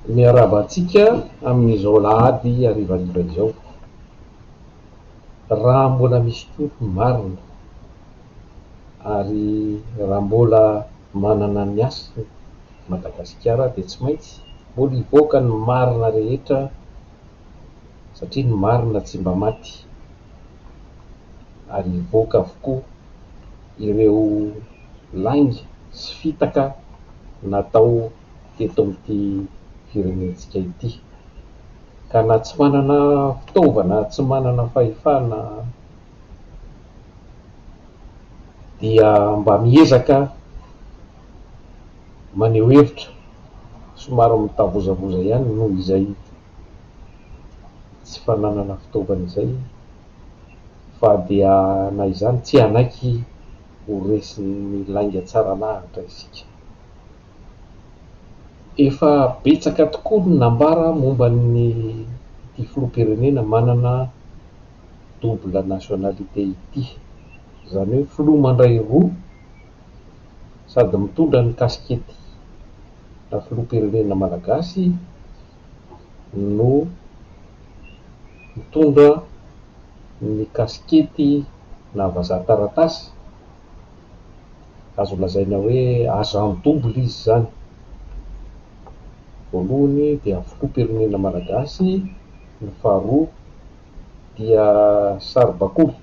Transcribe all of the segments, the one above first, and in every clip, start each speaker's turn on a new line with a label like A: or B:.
A: Miarahaba antsika amin'izao alahady harivariva izao. Raha mbola misy koa ny marina ary raha mbola manana ny hasiny Madagasikara dia tsy maintsy mbola hivoaka ny marina rehetra satria ny marina tsy mba maty ary hivoaka avokoa ireo lainga sy fitaka natao teto amin'ity firenentsika ity. Ka na tsy manana fitaovana, tsy manana fahefana dia mba miezaka maneho hevitra, somary mitavozavoza ihany noho izay tsy fananana fitaovana izay fa dia na izany tsy hanaiky ho resin'ny lainga tsara lahatra isika. Efa betsaka tokoa ny nambara momba ny ity filoham-pirenena manana double nationalité ity. Izany hoe filoha mandray roa sady mitondra ny kasikety na filoham-pirenena malagasy no mitondra ny kasikety na vazaha taratasy. Azo lazaina hoe agent double izy izany. Voalohany dia filoham-pirenena malagasy, ny faharoa dia saribakoly,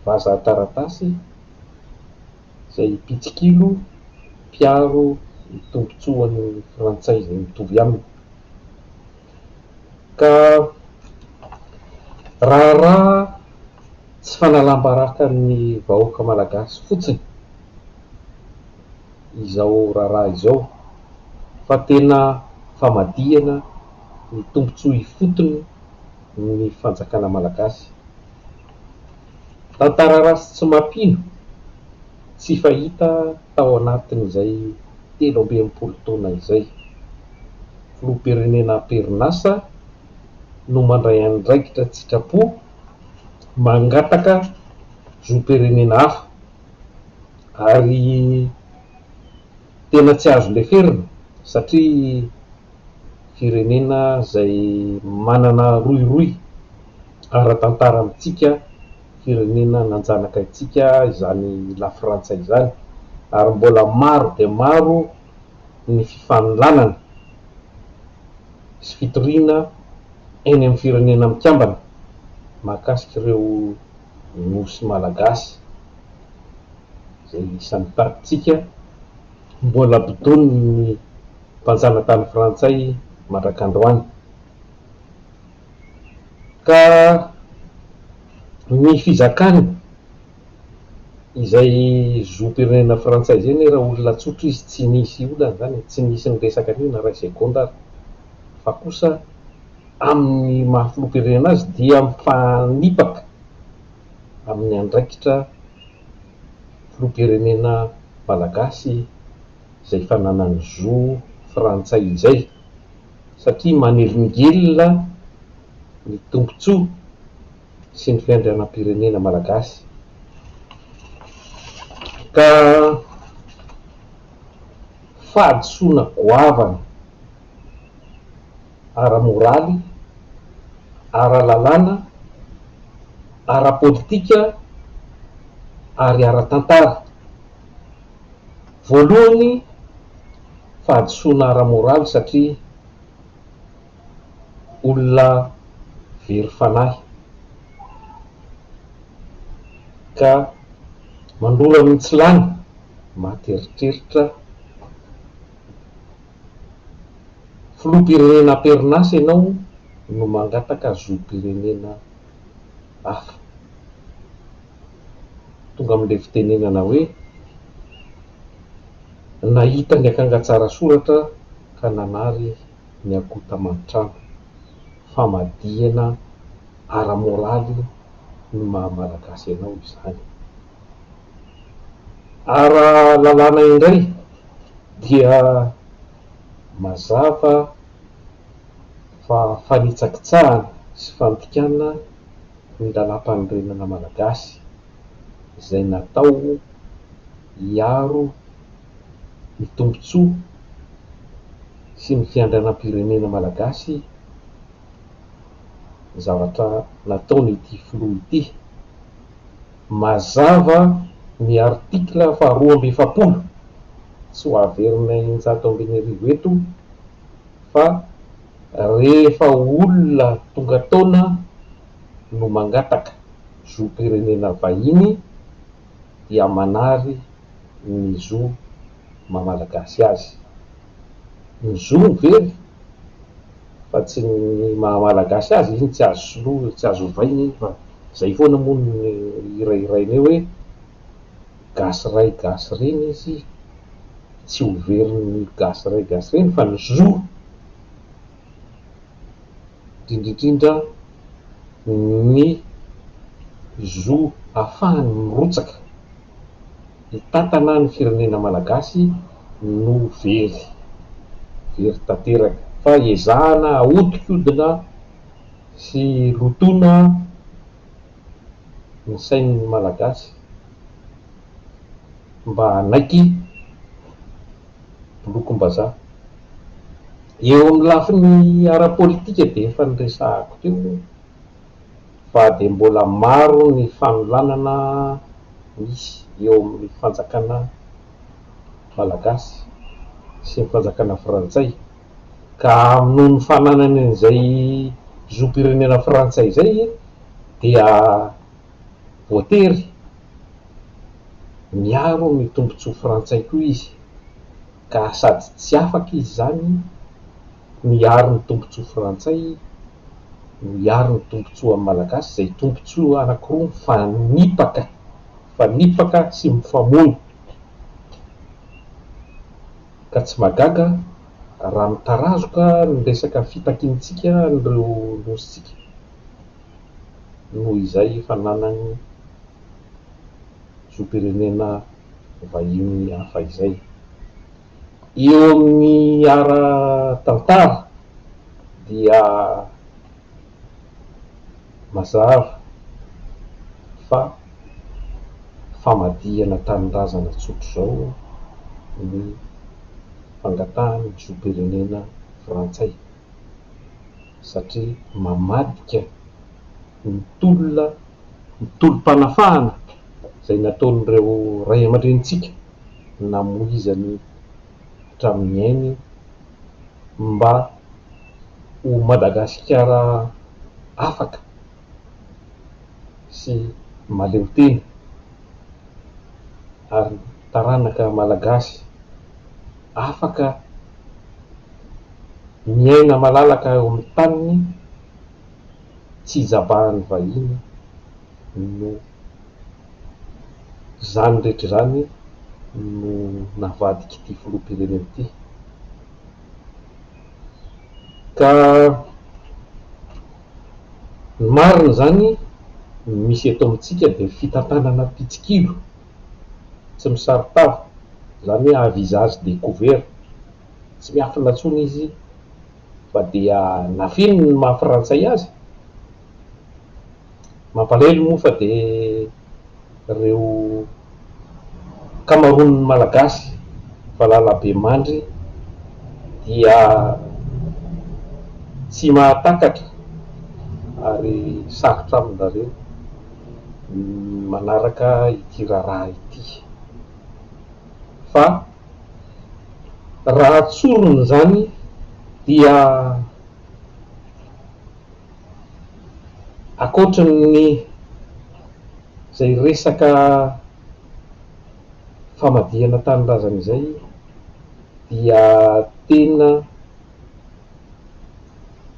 A: vazaha taratasy izay mpitsikilo, mpiaro ny tombontsoan'ny frantsay izay mitovy aminy. Ka raharaha tsy fanalam-baraka ny vahoaka malagasy fotsiny izao raharaha izao fa tena famadihana ny tombontsoa ifotony ny fanjakana malagasy. Tantara ratsy tsy mampino, tsy fahita tao anatin'izay 63 taona izay. Filoham-pirenena am-perinasa no mandray andraikitra an-tsitrapo mangataka zom-pirenena hafa ary tena tsy azo leferina satria firenena izay manana rohirohy ara-tantara amintsika, firenena nanjanaka antsika izany Lafrantsa izany ary mbola maro dia maro ny fifanolanana sy fitoriana eny amin'ny Firenena Mikambana mahakasika ireo Nosy Malagasy izay isan'ny tanintsika mbola bodonin'ny mpanjanatany frantsay mandrak'androany. Ka ny fizakany izay zom-pirenena frantsay izay anie raha olona tsotra izy tsy nisy olana izany e, tsy nisy niresaka an'io na iray segondra ary fa kosa amin'ny maha filoham-pirenena azy dia mifanipaka amin'ny andraikitra filoham-pirenena malagasy izay fananany zo frantsay izay satria manelingelina ny tombontsoa sy ny fiandrianam-pirenena malagasy. Ka fahadisoana goavana ara-moraly, ara-lalàna, ara-politika ary ara-tantara. Voalohany, fahadisoana ara-moraly satria olona very fanahy ka mandoro amin'ny tsy lany, maty eritreritra. Filoham-pirenena am-perinasa ianao no mangataka zom-pirenena hafa. Tonga amin'ilay fitenenana hoe nahita ny akanga tsara soratra ka nanary ny akoho taman-trano. Famadihana ara-moraly ny maha Malagasy anao izany. Ara-lalàna indray dia mazava fa fanitsakitsahana sy fandikana ny lalàmpanorenana malagasy izay natao hiaro ny tombontsoa. sy ny fiandrianam-pirenena malagasy ny zavatra nataon'ity filoha ity. Mazava ny article faha 42, tsy ho averina 16 eto fa rehefa olona tonga taona no mangataka zom-pirenena vahiny dia manary ny zo maha malagasy azy. Ny zo no very fa tsy ny maha malagasy azy, iny tsy azo soloina, tsy azo ovaina iny fa zay foana moa no hirahiraina eo hoe gasy ray gasy reny izy, tsy ho verin'ny gasy ray gasy reny fa ny zo indrindra indrindra ny zo ahafahany mirotsaka hitantana ny firenena malagasy no very, very tanteraka fa ezahana ahodikodina sy lotoina ny sain'ny malagasy mba hanaiky bolokim-bazaha. Eo amin'ny lafiny ara-politika dia efa niresahako teo fa dia mbola maro ny fanolanana misy eo amin'ny fanjakana malagasy sy ny fanjakana frantsay ka noho ny fananany an'izay zom-pirenena frantsay izay dia voatery miaro ny tombontsoa frantsay koa izy ka sady tsy afaka izy izany ny hiaro ny tombontsoa frantsay no hiaro ny tombontsoan'ny malagasy izay tombontsoa anankiroa mifanipaka mifanipaka sy mifamono ka tsy mahagaga raha mitarazoka ny resaka fitakiantsika an'ireo nosintsika noho izay fananany zom-pirenena vahiny hafa izay. Eo amin'ny ara-tantara dia mazava fa famadihana tanindrazana tsotr'izao ny fangatahana zom-pirenena frantsay satria mamadika ny tolona, ny tolom-panafahana izay nataon'ireo ray aman-drenintsika namoizany hatramin'ny ainy mba ho Madagasikara afaka sy mahaleo tena ary taranaka malagasy afaka miaina malalaka eo amin'ny taniny tsy ijabahan'ny vahiny no izany rehetra izany no navadik'ity filoham-pirenena ity. Ka ny marina izany ny misy eto amintsika dia fitantanana mpitsikilo tsy misaron-tava, izany hoe à visage découvert, tsy miafina intsony izy fa dia nafeniny ny maha frantsay azy. Mampalahelo moa fa dia ireo ankamaroan'ny Malagasy valalabemandry dia tsy mahatakatra ary sarotra amin-dRareo ny manaraka ity raharaha ity fa raha tsorina izany dia Ankoatry ny izay resaka famadihana tanindrazana izay dia tena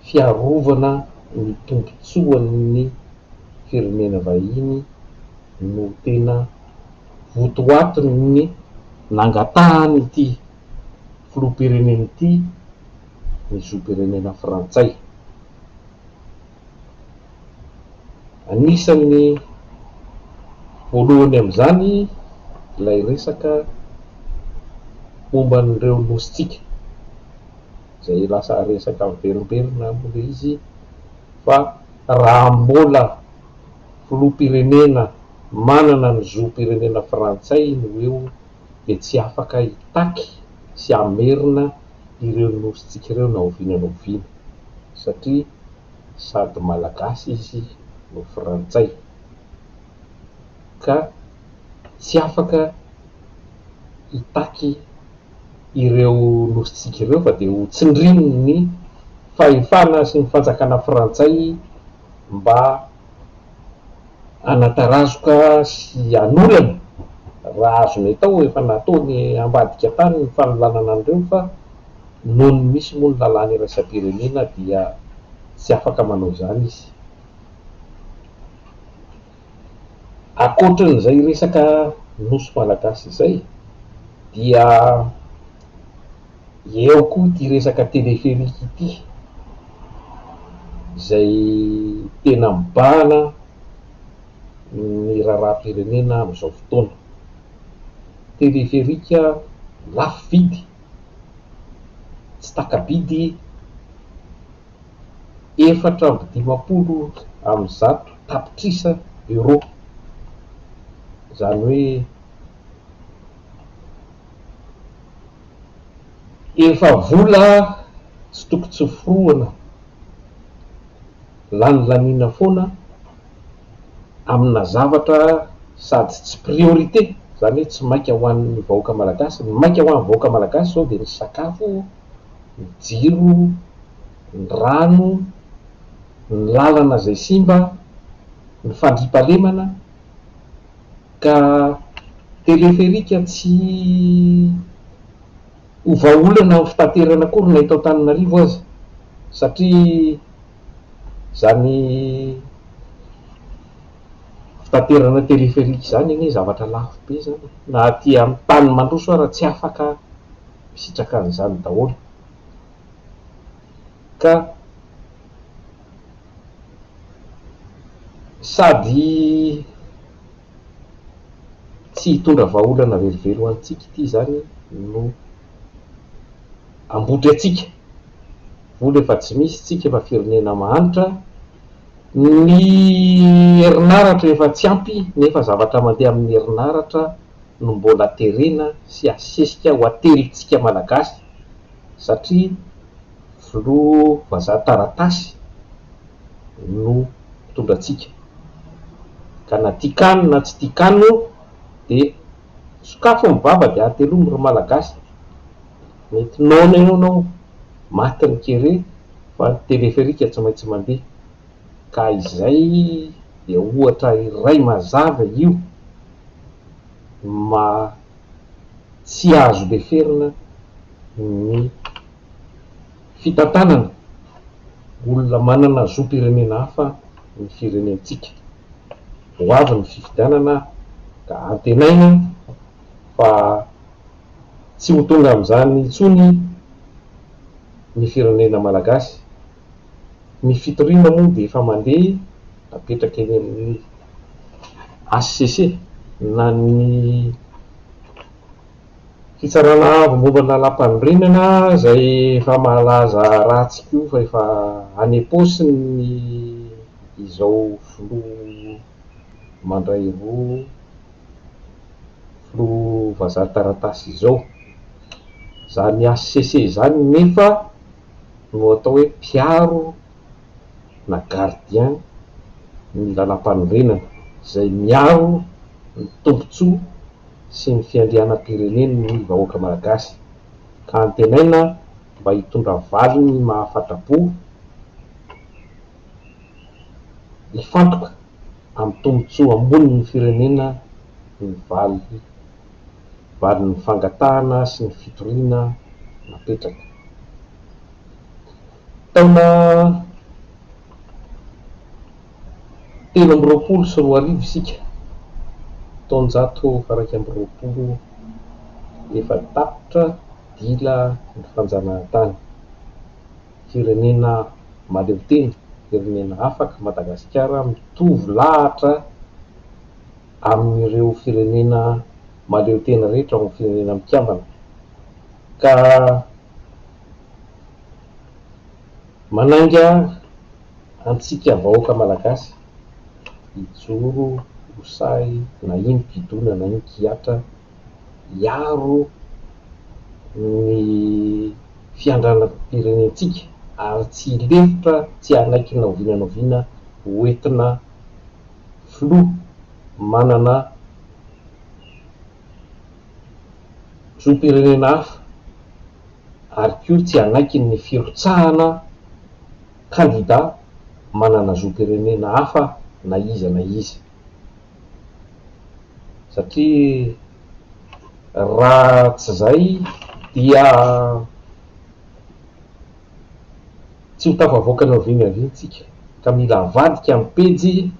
A: fiarovana ny tombontsoan'ny firenena vahiny no tena votoatin'ny nangatahan'ity filoham-pirenena ity ny zom-pirenena frantsay. Anisan'ny voalohany amin'izany ilay resaka momba an'ireo nosintsika, izay lasa resaka miverimberina moa ilay izy fa raha mbola filoham-pirenena manana ny zom-pirenena frantsay no eo dia tsy afaka hitaky sy hamerina. ireo nosintsika ireo na oviana na oviana satria sady Malagasy izy no Frantsay ka tsy afaka hitaky ireo nosintsika ireo fa dia ho tsindrin'ny fahefana sy ny fanjakana frantsay mba hanatarazoka sy hanolana raha azony atao, efa nataony ambadika tany ny fanolanana an'ireo fa noho ny misy moa ny lalàna iraisam-pirenena dia tsy afaka manao izany izy. Ankoatran'izay resaka Nosy Malagasy izay dia eo koa ity resaka téléphérique ity izay tena mibahana ny raharaham-pirenena amin'izao fotoana. Téléphérique lafo vidy, tsy taka-bidy. 154 tapitrisa euros, izany hoe efa vola tsy toko tsy forohana, lanilaniana foana amina zavatra sady tsy priorité, izany hoe tsy maika ho an'ny vahoaka malagasy, ny maika ho an'ny vahoaka malagasy izao dia ny sakafo, ny jiro, ny rano, ny lalana izay simba, ny fandriampahalemana, ka teleferika tsy ho vahaolana amin'ny fitaterana akory na eto Antananarivo aza satria izany fitaterana teleferika izany anie zavatra lafo be izany e, na aty amin'ny tany mandroso ara tsy afaka misitraka an'izany daholo. Ka sady tsy hitondra vahaolana velively ho antsika ity izany no hambotry antsika. Vola efa tsy misy, tsika efa firenena mahantra, ny herinaratra efa tsy ampy nefa zavatra mandeha amin'ny herinaratra no mbola terena sy asesika ho atelintsika Malagasy satria filoha vazaha taratasy no mpitondra antsika ka na tiakano na tsy tiakano dia sokafo ny vava dia atelomy ry Malagasy mety noana eo ianao matin'ny kere fa ny teleferika tsy maintsy mandeha ka izay dia ohatra iray mazava io maha tsy azo leferina ny fitantanana olona manana zom-pirenena hafa ny firenentsika. Ho avy ny fifidianana ka antenaina fa tsy ho tonga amin'izany intsony ny firenena malagasy. Ny fitoriana moa dia efa mandeha apetraka eny amin'ny HCC na ny Fitsarana avo momba ny lalàmpanorenana izay efa malaza ratsy koa fa efa any am-paosiny izao filoha mandray roa filoha vazaha taratasy izao. Izany HCC izany nefa no atao hoe mpiaro na gardien ny lalàmpanorenana izay miaro ny tombontsoa sy ny fiandrianam-pirenen'ny vahoaka malagasy ka antenaina mba hitondra valiny mahafatra-po hifantoka amin'ny tombontsoa ambonin'ny firenena ny valy valin'ny fangatahana sy ny fitoriana napetraka. Taona 2023 isika, taonjato faha-21, efa tapitra dila ny fanjanahantany. Firenena mahaleotena, firenena afaka Madagasikara mitovy lahatra amin'ireo firenena mahaleotena rehetra ao amin'ny firenena mikambana ka manainga antsika vahoaka malagasy hijoro ho sahy na inon-kidona na inon-kihatra hiaro ny. fiandranam-pirenentsika ary tsy hilefitra tsy hanaiky na oviana na oviana ho entina filoha manana zom-pirenena hafa ary koa tsy hanaiky ny firotsahana kandida manana zom-pirenena hafa na iza na iza satria raha tsy izay dia tsy ho tafavoaka na oviana na oviana isika ka mila avadika amin'ny pejy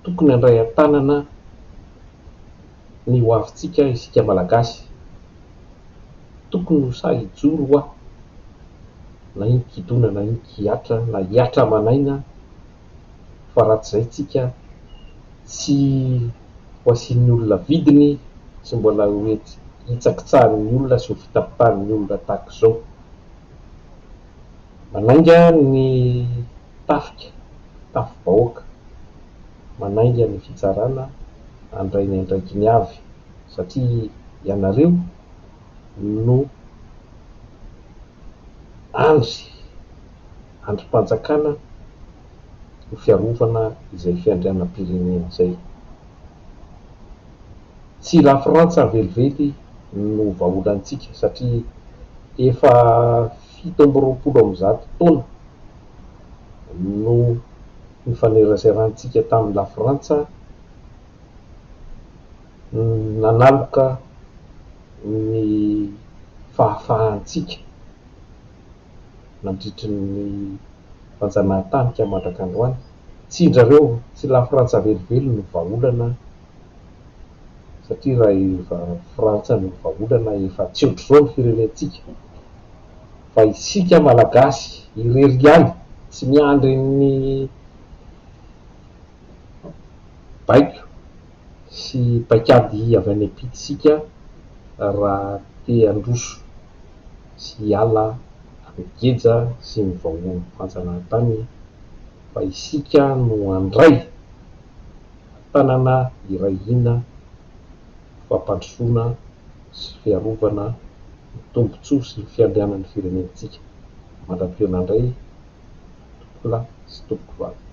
A: tokony handray an-tanana ny ho avintsika isika Malagasy. Tokony ho sahy hijoro hoa na inon-kidona na inon-kihatra na hihatra aman'aina fa raha tsy izay tsika tsy ho asian'ny olona vidiny sy mbola ho hitsakitsahan'ny olona sy ho fitapitahan'ny olona tahaka izao. Manainga ny tafika, tafi-bahoaka, manainga ny fitsarana handray ny andraikiny avy satria ianareo no andry, andrim-panjakana ho fiarovana izay fiandrianam-pirenena izay. Tsy Lafrantsa velively no vahaolantsika satria efa 127 taona no nifaneraserantsika tamin'i Lafrantsa nanaloka ny fahafahantsika nandritry ny fanjanahantany ka mandraka androany. Tsy indrareo, tsy Lafrantsa velively no vahaolana satria raha efa Frantsa no vahaolana efa tsy ohatr'izao ny firenentsika fa isika Malagasy irery ihany tsy miandry ny baiko sy paikady avy any am-pita isika raha te handroso sy hiala amin'ny geja sy ny vahohon'ny fanjanahantany fa isika no handray an-tanana hiray hina ho fampandrosoana sy fiarovana ny tombontsoa sy ny fiandrianan'ny firenentsika. Mandra-pihaona indray tompokolahy sy tompokovavy.